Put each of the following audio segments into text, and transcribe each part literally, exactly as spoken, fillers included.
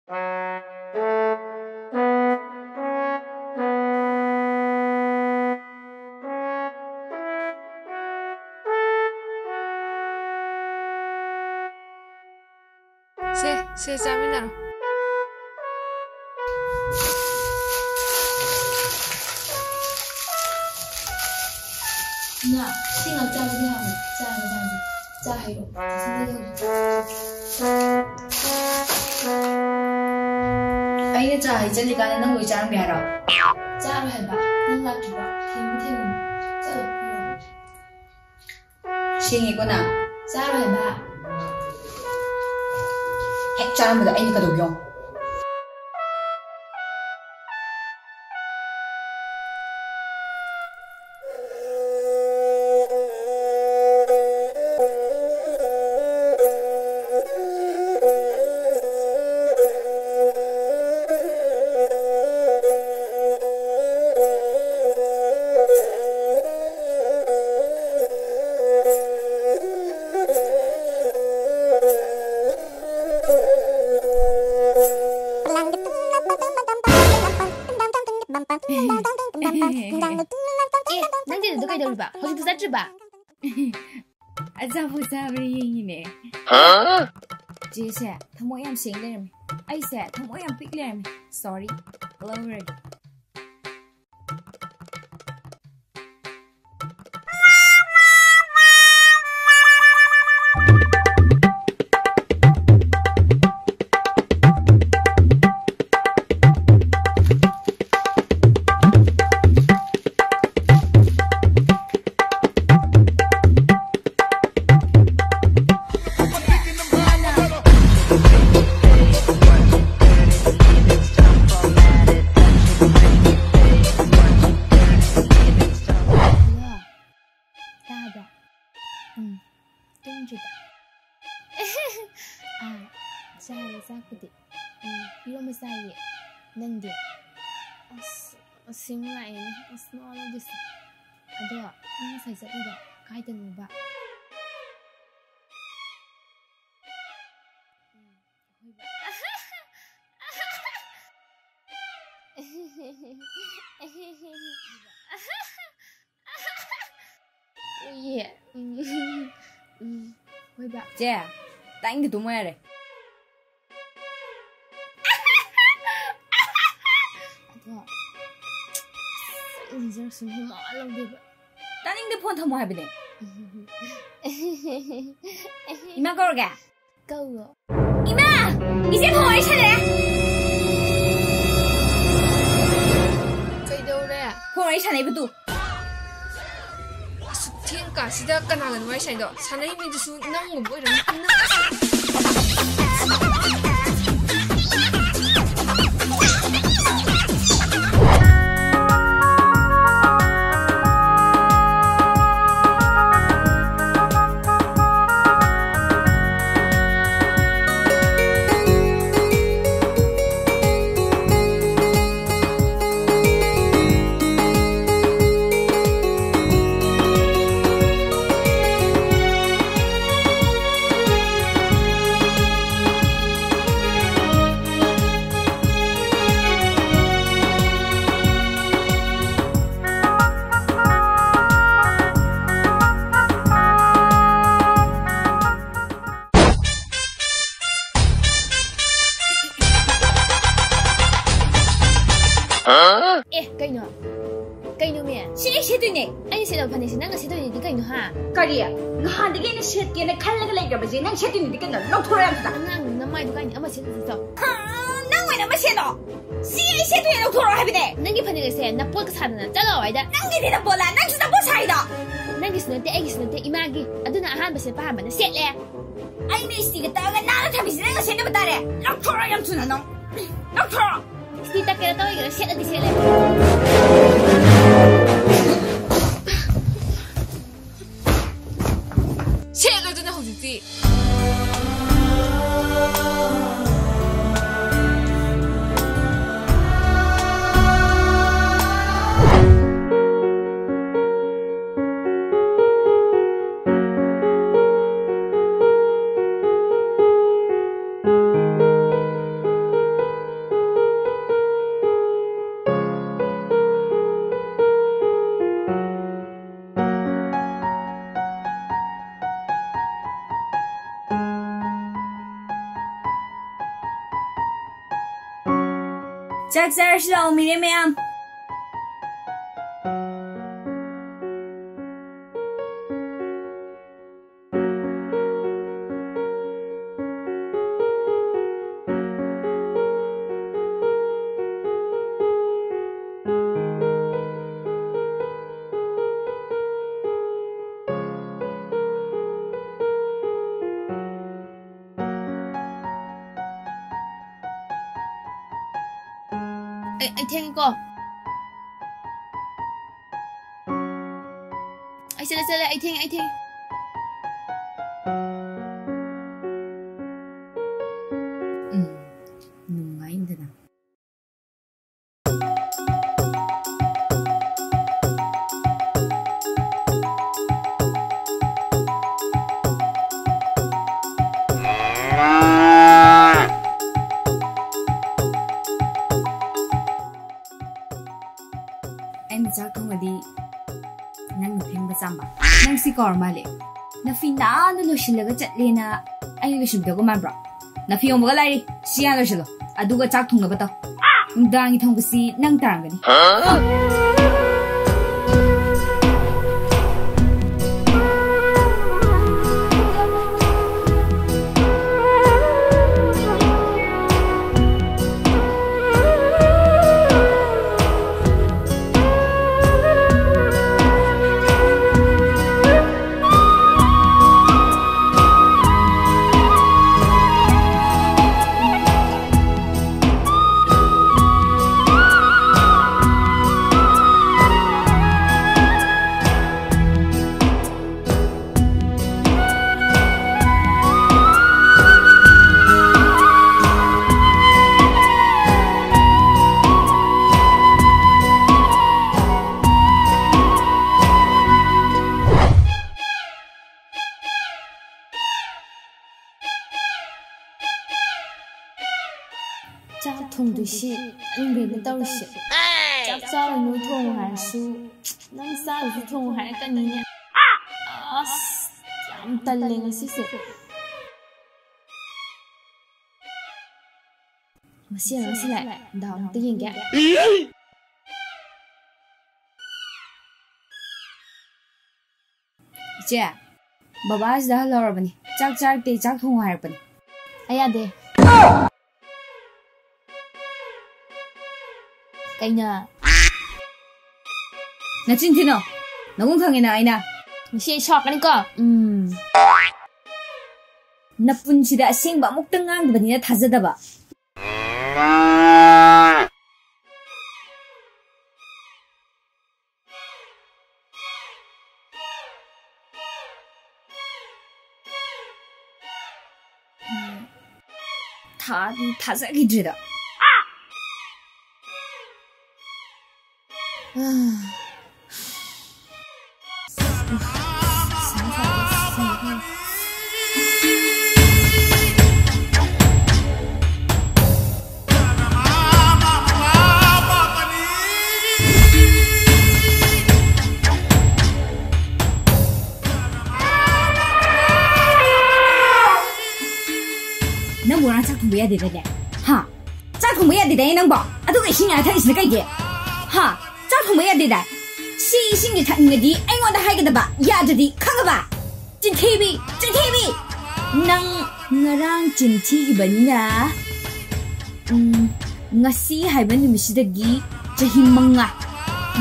ꯁꯦ, ꯁꯦ, ꯆꯥꯃꯤꯟꯅꯔꯣ꯫ ꯏꯃꯥ, ꯁꯤ ꯉꯥꯛ ꯆꯥꯕꯗꯤ ꯍꯥꯎꯅꯤ꯫ ꯆꯥꯔꯒ ꯆꯥꯁꯦ꯫ ꯆꯥ ꯍꯩꯔꯣ꯫ ꯆꯥꯁꯤꯟꯗꯦ ꯍꯧꯖꯤꯛ꯫ ꯑꯩꯅ ꯆꯥ ꯍꯩꯖꯜꯂꯤꯀꯥꯟꯗ ꯅꯪ ꯂꯣꯏ ꯆꯥꯔꯝꯒꯦ ꯍꯥꯏꯔꯣ? ꯆꯥꯔꯣ ꯍꯥꯏꯕ꯫ ꯅꯪ ꯂꯥꯛꯇ꯭ꯔꯤꯕꯣ? ꯊꯦꯡꯕꯨ ꯊꯦꯡꯉꯝꯃꯅꯤ꯫ ꯆꯠꯂꯣ, ꯏꯔꯨꯔꯣ꯫ ꯁꯦꯡꯉꯦꯀꯣ ꯅꯪ? ꯆꯥꯔꯣ ꯍꯥꯏꯕ꯫ ꯍꯦꯛ ꯆꯥꯔꯝꯕꯗ ꯑꯩꯅ ꯀꯩꯗꯧꯒꯦ ꯌꯦꯡꯉꯣ꯫ ꯑꯦ, ꯅꯪꯗꯤ ꯑꯗꯨꯗ ꯀꯩꯗꯧꯔꯤꯕ? ꯍꯧꯖꯤꯛꯇ ꯆꯠꯇ꯭ꯔꯤꯕ? ꯑꯆꯥꯄꯣꯠ ꯆꯥꯕ꯭ꯔꯥ ꯌꯦꯡꯉꯤꯅꯦ꯫ ꯆꯦꯁꯦ ꯊꯃꯣꯏ ꯌꯥꯝ ꯁꯦꯡ ꯂꯩꯔꯝꯃꯦ꯫ ꯑꯩꯁꯦ ꯊꯃꯣꯏ ꯌꯥꯝ ꯄꯤꯛ ꯂꯩꯔꯝꯃꯦ꯫ Sorry꯫ ꯂꯧꯔꯒꯦ꯫ ꯇꯥꯕ꯭ꯔꯥ? ꯎꯝ, ꯇꯨꯝꯗ꯭ꯔꯤꯕ? ꯑꯥ, ꯆꯥꯔꯦ ꯆꯥꯛꯄꯨꯗꯤ꯫ ꯎꯝ, ꯏꯔꯣꯝꯕ ꯆꯥꯏꯌꯦ꯫ ꯅꯪꯗꯤ? ꯑꯁ, ꯑꯁꯤꯃ ꯂꯥꯛꯑꯦꯅꯦ꯫ ꯑꯁ, ꯃꯋꯥ ꯂꯧꯗꯦꯁꯦ꯫ ꯑꯗꯣ, ꯅꯪ ꯉꯁꯥꯏ ꯆꯠꯂꯤꯗꯣ ꯀꯥꯏꯗꯅꯣꯕ? ꯎꯝ, ꯑꯩꯈꯣꯏ ꯕꯥ-, ꯎꯏꯌꯦ꯫ ꯎꯝ, ꯎꯝ, ꯍꯣꯏꯕ꯫ ꯆꯦ, ꯇꯥꯅꯤꯡꯗꯦ, ꯇꯨꯝꯃꯣ ꯌꯥꯔꯦ꯫ ꯑꯗꯣ, ꯑꯁ, ꯏꯔꯨꯖꯔꯁꯨ ꯍꯨꯃꯥꯡ ꯂꯧꯗꯦꯕ꯫ ꯇꯥꯅꯤꯡꯗꯦ, ꯐꯣꯟ ꯊꯝꯃꯣ ꯍꯥꯏꯕꯅꯦ꯫ ꯏꯃꯥ ꯀꯧꯔꯒꯦ꯫ ꯀꯧꯔꯣ꯫ ꯏꯃꯥ! ꯏꯆꯦ ꯐꯣꯟ ꯋꯥꯔꯤ ꯁꯥꯟꯅꯔꯦ꯫ ꯀꯩꯗꯧꯔꯦ? ꯐꯣꯟ ꯋꯥꯔꯤ ꯁꯥꯟꯅꯩꯕꯗꯨ꯫ ꯑꯁꯨꯛ ꯊꯦꯡ ꯀꯥꯁꯤꯗ ꯀꯅꯥꯒꯅꯣ ꯋꯥꯔꯤ ꯁꯥꯟꯅꯩꯗꯣ? ꯁꯥꯟꯅꯩ ꯃꯤꯗꯨꯁꯨ ꯅꯪꯒꯨꯝꯕ ꯑꯣꯏꯔꯝꯅꯤ꯫ ꯑꯦ, ꯀꯩꯅꯣ? ꯀꯩꯅꯣꯃꯤ? ꯁꯤ ꯑꯩ ꯁꯦꯠꯇꯣꯏꯅꯦ꯫ ꯑꯩꯅ ꯁꯦꯠꯂꯕ ꯐꯅꯦꯛꯁꯦ ꯅꯪꯅ ꯁꯦꯠꯇꯣꯏꯅꯦꯗꯤ ꯀꯩꯅꯣ, ꯍꯥ? ꯀꯔꯤ? ꯅꯍꯥꯟꯗꯒꯤ ꯑꯩꯅ ꯁꯦꯠꯀꯦꯅ ꯈꯜꯂꯒ ꯂꯩꯈ꯭ꯔꯕꯁꯦ ꯅꯪ ꯁꯦꯠꯇꯣꯏꯅꯦꯗꯤ ꯀꯩꯅꯣ? ꯂꯧꯊꯣꯔꯛꯑꯣ ꯌꯥꯝ ꯊꯨꯅ꯫ ꯑꯉꯥꯡ ꯅꯃꯥꯏꯗꯨ ꯀꯥꯏꯅꯤ, ꯑꯃ ꯁꯦꯠꯂꯁꯨ ꯆꯥꯎ꯫ ꯍꯥ? ꯅꯪ ꯑꯣꯏꯅ ꯑꯃ ꯁꯦꯠꯂꯣ꯫ ꯁꯤ ꯑꯩ ꯁꯦꯠꯇꯣꯏꯅꯦ, ꯂꯧꯊꯣꯔꯛꯑꯣ ꯍꯥꯏꯕꯅꯦ꯫ ꯅꯪꯒꯤ ꯐꯅꯦꯛ ꯑꯁꯦ ꯅꯄꯣꯠꯀ ꯁꯥꯗꯅ ꯆꯠꯂꯣ ꯑꯥꯗ꯫ ꯅꯪꯒꯤꯗꯤ ꯅꯄꯣꯠꯂ? ꯅꯪꯁꯨ ꯅꯄꯣꯠ ꯁꯥꯏꯗꯣ꯫ ꯅꯪꯒꯤꯁꯨ ꯅꯠꯇꯦ, ꯑꯩꯒꯤꯁꯨ ꯅꯠꯇꯦ, ꯏꯃꯥꯒꯤ꯫ ꯑꯗꯨꯅ ꯑꯍꯥꯟꯕ ꯁꯦꯠꯄ ꯍꯥꯟꯕꯅ ꯁꯦꯠꯂꯦ꯫ ꯑꯩꯅ ꯏꯁꯇꯤꯒ ꯇꯛꯑꯒ ꯅꯥꯟꯅ ꯊꯝꯃꯤꯁꯤ ꯅꯪꯅ ꯁꯦꯠꯅꯕ ꯇꯥꯔꯦ꯫ ꯂꯧꯊꯣꯔꯛꯑꯣ ꯌꯥꯝ ꯊꯨꯅ ꯅꯪ꯫ ꯂꯧꯊꯣꯔꯛꯑꯣ꯫ ꯏꯁꯇꯤ ꯇꯛꯀꯦꯔꯥ ꯇꯧꯔꯒꯦꯔꯥ ꯁꯦꯠꯂꯗꯤ ꯁꯦꯠꯂꯦ꯫ ꯁꯦꯠꯂꯣꯗꯅ ꯍꯧꯖꯤꯛꯇꯤ꯫ ꯆꯥꯛ ꯆꯥꯔꯁꯤ ꯂꯥꯛꯑꯣ, ꯃꯤꯔꯦ ꯃꯌꯥꯝ꯫ ꯑꯩ, ꯑꯩ ꯊꯦꯡꯉꯦꯀꯣ꯫ ꯑꯩ ꯆꯠꯂꯦ, ꯆꯠꯂꯦ, ꯑꯩ ꯊꯦꯡꯉꯦ, ꯑꯩ ꯊꯦꯡꯉꯦ꯫ ꯎꯝ, ꯅꯨꯡꯉꯥꯏꯗꯅ꯫ ꯑꯩꯅ ꯆꯥꯛ ꯊꯣꯡꯉꯗꯤ ꯅꯪꯅ ꯐꯦꯡꯕ ꯆꯥꯝꯕ꯫ ꯅꯪ ꯁꯤ ꯀꯥꯎꯔ ꯃꯥꯜꯂꯦ꯫ ꯅꯐꯤ ꯅꯥꯟꯅ ꯂꯣꯏꯁꯤꯜꯂꯒ ꯆꯠꯂꯦꯅ ꯑꯩꯅ ꯂꯣꯏꯁꯤꯟꯕꯤꯗꯧꯕ ꯃꯥꯟꯕ꯭ꯔꯣ? ꯅꯐꯤ ꯌꯣꯡꯕꯒ ꯂꯥꯏꯔꯤ, ꯁꯤ ꯍꯥꯟꯅ ꯂꯣꯏꯁꯤꯜꯂꯣ, ꯑꯗꯨꯒ ꯆꯥꯛ ꯊꯣꯡꯅꯕ ꯇꯧ꯫ ꯅꯨꯡꯗꯥꯡꯒꯤ ꯊꯣꯡꯕꯁꯤ ꯅꯪ ꯇꯥꯔꯝꯒꯅꯤ꯫ ꯆꯥꯛ ꯊꯣꯡꯗꯣꯏꯁꯤ ꯅꯪꯒꯤꯅ ꯇꯧꯔꯤꯁꯦ꯫ ꯆꯥꯛ ꯆꯥꯔꯨꯅꯨ ꯊꯣꯡꯉꯨ ꯍꯥꯏꯔꯁꯨ, ꯅꯪ ꯆꯥꯔꯨꯁꯨ ꯊꯣꯡꯉꯨ ꯍꯥꯏꯔꯛꯀꯅꯤꯅꯦ꯫ ꯑꯁ, ꯌꯥꯝ ꯇꯜꯂꯦ ꯉꯁꯤꯁꯦ꯫ ꯃꯁꯤ ꯑꯉꯥꯡꯁꯤ ꯂꯥꯛꯑꯦ꯫ ꯗꯥꯎ ꯑꯝꯇ ꯌꯦꯡꯒꯦ꯫ ꯏꯆꯦ, ꯕꯕꯥꯁꯤꯗ ꯍꯜꯂꯧꯔꯕꯅꯤ꯫ ꯆꯥꯛ ꯆꯥꯔꯛꯇꯦ, ꯆꯥꯛ ꯊꯣꯡꯉꯣ ꯍꯥꯏꯔꯛꯄꯅꯤ꯫ ꯑꯩ ꯌꯥꯗꯦ꯫ ꯀꯩꯅꯣ? ꯅꯆꯤꯟ ꯊꯤꯅꯣ꯫ ꯅꯒꯨꯟ ꯈꯪꯉꯦꯅ ꯑꯩꯅ꯫ ꯉꯁꯤ ꯑꯩ ꯁꯥꯎꯔꯛꯀꯅꯤꯀꯣ꯫ ꯎꯝ꯫ ꯅꯄꯨꯟꯁꯤꯗ ꯑꯁꯦꯡꯕ ꯑꯃꯨꯛꯇ ꯉꯥꯡꯗꯕꯅꯤꯅ ꯊꯥꯖꯗꯕ꯫ ꯎꯝ, ꯊꯥꯗꯤ ꯊꯥꯖꯈꯤꯗ꯭ꯔꯦꯗ꯫ ꯅꯪꯕꯨ ꯉꯔꯥꯡ ꯆꯥꯛ ꯊꯣꯡꯕ ꯌꯥꯗꯦꯗꯥꯏꯅꯦ? ꯍꯥ? ꯆꯥꯛ ꯊꯣꯡꯕ ꯌꯥꯗꯦꯗꯥꯏꯅꯦ ꯅꯪꯕꯣ? ꯑꯗꯨꯒ ꯏꯁꯤꯡ ꯉꯥꯏ ꯊꯛꯏꯁꯤꯅ ꯀꯩꯒꯤ? ꯍꯥ? ꯆꯥꯛ ꯊꯣꯡꯕ ꯌꯥꯗꯦꯗꯥꯏ? ꯁꯤ ꯏꯁꯤꯡꯁꯦ ꯊꯛꯅꯤꯡꯉꯗꯤ ꯑꯩꯉꯣꯟꯗ ꯍꯥꯏꯒꯗꯕ, ꯌꯥꯗ꯭ꯔꯗꯤ ꯈꯪꯉꯕ? ꯆꯤꯟꯊꯤꯕꯤ! ꯆꯤꯟꯊꯤꯕꯤ! ꯅꯪ ꯉꯔꯥꯡ ꯆꯤꯟꯊꯤꯈꯤꯕꯅꯤꯅ, ꯎꯝ, ꯉꯁꯤ ꯍꯥꯏꯕ ꯅꯨꯃꯤꯠꯁꯤꯗꯒꯤ ꯆꯍꯤ ꯃꯉꯥ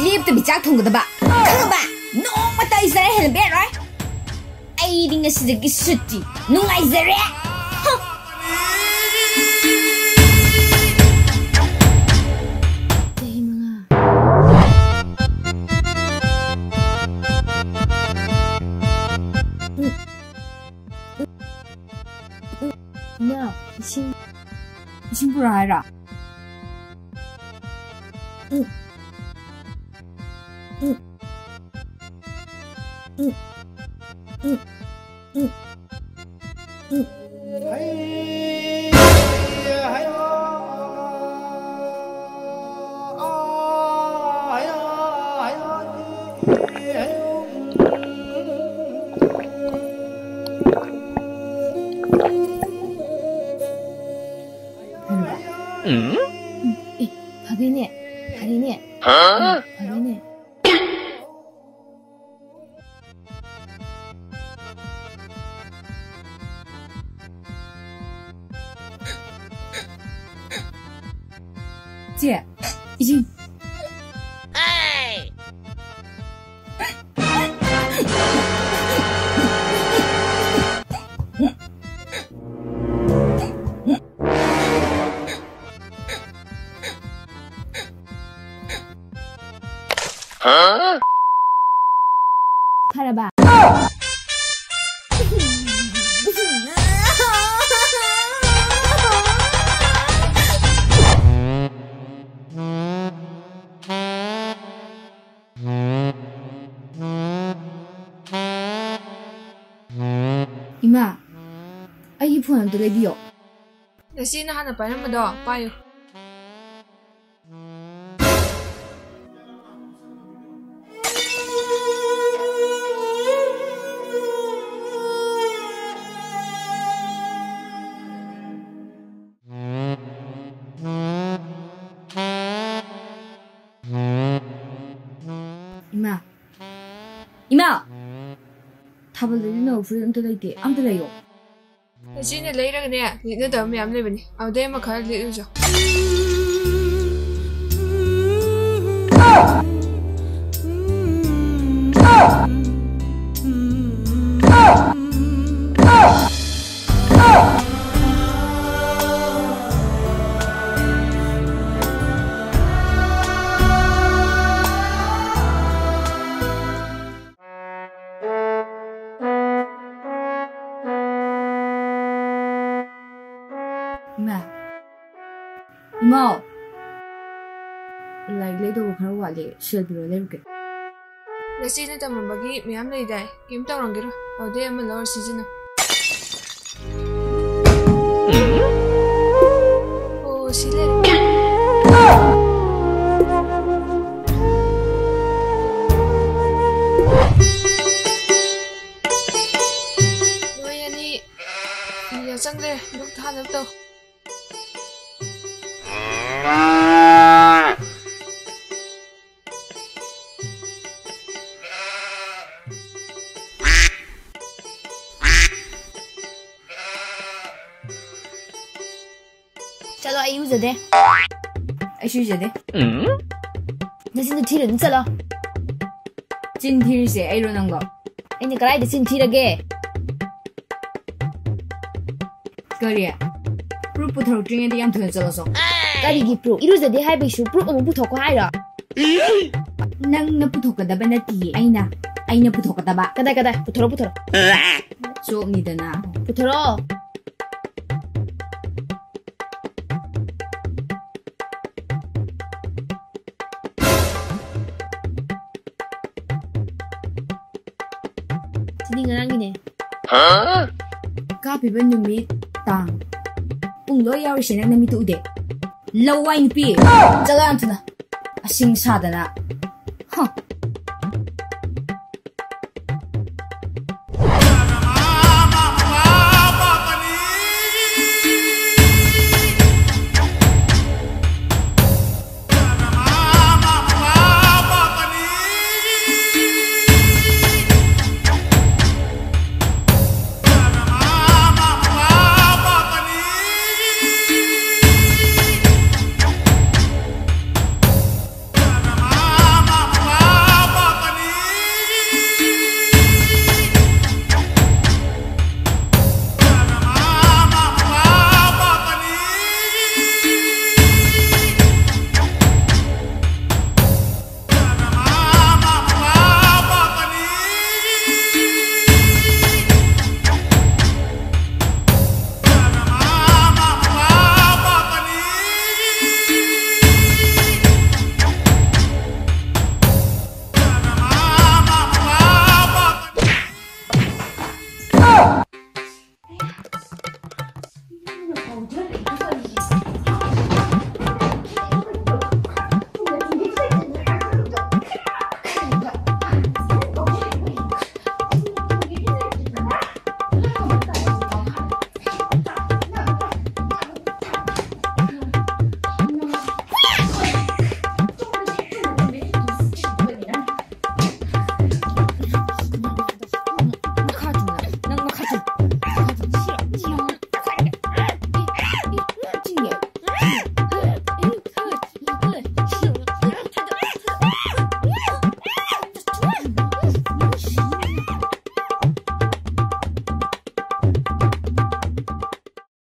ꯂꯦꯞꯇꯕꯤ ꯆꯥꯛ ꯊꯣꯡꯒꯗꯕ꯫ ꯈꯪꯉꯕ? ꯅꯣꯡꯃꯇ ꯑꯩ ꯆꯔꯥ ꯍꯦꯜꯍꯟꯕ ꯌꯥꯔꯣꯏ꯫ ꯑꯩꯗꯤ ꯉꯁꯤꯗꯒꯤ ꯁꯨꯇꯤ꯫ ꯅꯨꯡꯉꯥꯏꯖꯔꯦ꯫ ꯍ! ꯆꯍꯤ ꯃꯉꯥ꯫ ꯏꯃꯥ, ꯏꯁꯤꯡ꯫ ꯏꯁꯤꯡ ꯄꯨꯔꯛꯑꯣ ꯍꯥꯏꯔꯣ? ꯎꯝ, ꯑꯦ, ꯐꯗꯣꯏꯅꯦ, ꯐꯔꯦꯅꯦ꯫ ꯍꯥ? ꯎꯝ, ꯐꯗꯣꯏꯅꯦ꯫ ꯆꯦ, ꯏꯁꯤꯡ꯫ ꯐꯔꯕ? ꯏꯃꯥ, ꯑꯩꯒꯤ ꯐꯣꯟ ꯑꯝꯇ ꯂꯩꯕꯤꯌꯣ꯫ ꯅꯆꯦꯅ ꯍꯥꯟꯅ ꯄꯥꯏꯔꯝꯕꯗꯣ ꯄꯥꯏꯌꯨ꯫ ꯏꯃꯥ, ꯏꯃꯥ! ꯊꯥꯕꯜꯗ ꯂꯤꯠꯅꯕ ꯐꯨꯔꯤꯠ ꯑꯝꯇ ꯂꯩꯇꯦ, ꯑꯝꯇ ꯂꯩꯌꯣ꯫ ꯅꯆꯦꯅ ꯂꯩꯔꯒꯅꯦ, ꯂꯤꯠꯅꯗꯕ ꯃꯌꯥꯝ ꯂꯩꯕꯅꯤ, ꯑꯗꯨꯗꯩ ꯑꯃ ꯈꯔ ꯂꯤꯠꯂꯨꯆꯣ꯫ ꯏꯃꯥ, ꯏꯃꯥ, ꯂꯥꯏꯔꯤꯛ ꯂꯩꯗꯧꯕ ꯈꯔ ꯋꯥꯠꯂꯦ, ꯁꯦꯜ ꯄꯤꯔꯣ, ꯂꯩꯔꯨꯒꯦ꯫ ꯅꯆꯦꯅ ꯇꯝꯃꯝꯕꯒꯤ ꯃꯌꯥꯝ ꯂꯩꯗꯥꯏ, ꯀꯩꯝ ꯇꯧꯔꯝꯒꯤꯔꯣꯏ, ꯑꯗꯨꯗꯩ ꯑꯃ ꯂꯧꯔ ꯁꯤꯖꯤꯟꯅꯧ꯫ ꯑꯣ, ꯁꯤ ꯂꯩꯔꯦ꯫ ꯅꯣꯏ ꯑꯅꯤ ꯌꯥꯆꯪꯗ꯭ꯔꯦ, ꯙꯨꯞ ꯊꯥꯅꯕ ꯇꯧ꯫ ꯆꯠꯂꯣ, ꯑꯩ ꯏꯔꯨꯖꯗꯦ꯫ ꯑꯩꯁꯨ ꯏꯔꯨꯖꯗꯦ꯫ ꯅꯆꯤꯟꯗꯣ ꯊꯤꯔꯨꯅꯨ, ꯆꯠꯂꯣ꯫ ꯆꯤꯟ ꯊꯤꯔꯤꯁꯦ ꯑꯩꯔꯣ ꯅꯪꯂꯣ? ꯑꯩꯅ ꯀꯗꯥꯏꯗ ꯆꯤꯟ ꯊꯤꯔꯒꯦ? ꯀꯔꯤ? Proof ꯄꯨꯊꯣꯔꯛꯇ꯭ꯔꯤꯉꯩꯗ ꯌꯥꯝ ꯊꯨꯅ ꯆꯠꯂꯣ ꯆꯣ꯫ ꯀꯔꯤꯒꯤ proof? ꯏꯔꯨꯖꯗꯦ ꯍꯥꯏꯕꯒꯤꯁꯨ proof ꯑꯃꯨꯛ ꯄꯨꯊꯣꯛꯈꯣ ꯍꯥꯏꯔꯣ? ꯅꯪꯅ ꯄꯨꯊꯣꯛꯀꯗꯕ ꯅꯠꯇꯤꯌꯦ, ꯑꯩꯅ, ꯑꯩꯅ ꯄꯨꯊꯣꯛꯀꯗꯕ꯫ ꯀꯗꯥꯏ, ꯀꯗꯥꯏ? ꯄꯨꯊꯣꯔꯛꯑꯣ, ꯄꯨꯊꯣꯔꯛꯑꯣ꯫ ꯆꯣꯞꯅꯤꯗꯅ꯫ ꯄꯨꯊꯣꯔꯛꯑꯣ꯫ ꯁꯤꯗꯤ ꯉꯔꯥꯡꯒꯤꯅꯦ꯫ ꯀꯥꯞꯄꯤꯕ ꯅꯨꯃꯤꯠ, ꯇꯥꯡ, ꯄꯨꯡ ꯂꯣꯏ ꯌꯥꯎꯔꯤꯁꯦ ꯅꯪ ꯅꯃꯤꯠꯇ ꯎꯗꯦ꯫ ꯂꯋꯥꯏ ꯅꯨꯄꯤ, ꯆꯠꯂꯣ ꯌꯥꯝ ꯊꯨꯅ꯫ ꯑꯁꯤꯡ ꯁꯥꯗꯅ